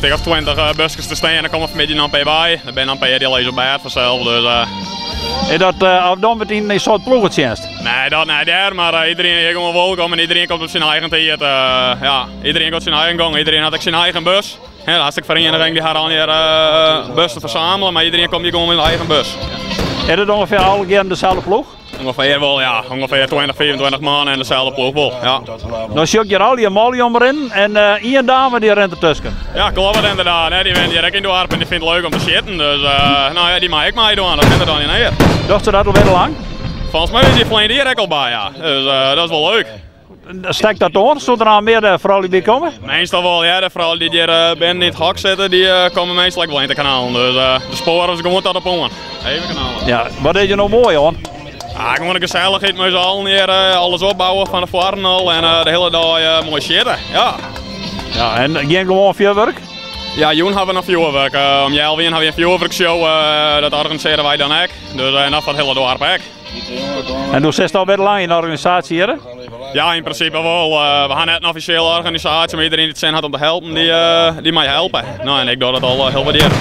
stik of 20 buskes te stean, der komme fanmiddei noch in pear by. Der binne noch in pear dy lizze op bêd fansels, dus. Is dat of dan wurdt yn in soart ploegetsjinst? Nee, dat net hear, mar iderien is gewoan wolkom en iderien komt op syn eigen tiid. Ja, iderien giet syn eigen gong, iderien hat ek syn eigen bus. De hartstikke ferieniging dy har allegear bussen fersamele, mar iderien komt hjir gewoan mei syn eigen bus. Is it ûngefear alle kearen deselde ploech? Ûngefear wol, ja. Ûngefear 20, 25 man en deselde ploech wol, ja. No sjoch ik hjir allegear manlju omrinnen en ien dame dy rint dertusken. Ja, kloppet ynderdaad. Dy wennet hjir ek yn it doarp en dy fynt it leuk om te sjitten. Dus no ja, dy mei ek meidwaan. Dat kin der dan net near. Docht se dat alwer lang? Folgens my is dy ferline jier ek al by, ja. Dus dat is wol leuk. Stekt dat oan? Soe der dan mear froulju by komme? Meastal wol, ja. De froulju dy't hjir binnen yn it hok sitte, dy komme meastal ek wol yn de kanalen. Dus de spoaren is gewoan tot op oan. Even kanalen. Ja, wat is hjir no moai oan? Ah, gewoan de gesellichheid mei ús allen hjir, alles opbouwe fan de foaren al en de hiele dei moai sjitte. Ja. Ja, en gjin gewoan fjoerwurk? Ja, jûn hawwe we noch fjoerwurk. Om healwei ha we in fjoerwurkshow, dat organisearje wy dan ek. Dus en dat foar it hiele doarp ek. En do sitst alwer lang yn de organisaasje hjir? Ja, yn prinsipe wol. We ha net in offisjele organisaasje, mar iderien dy't sin hat om te helpen, dy mei helpe. No, en ik doch dat al hiel wat jier.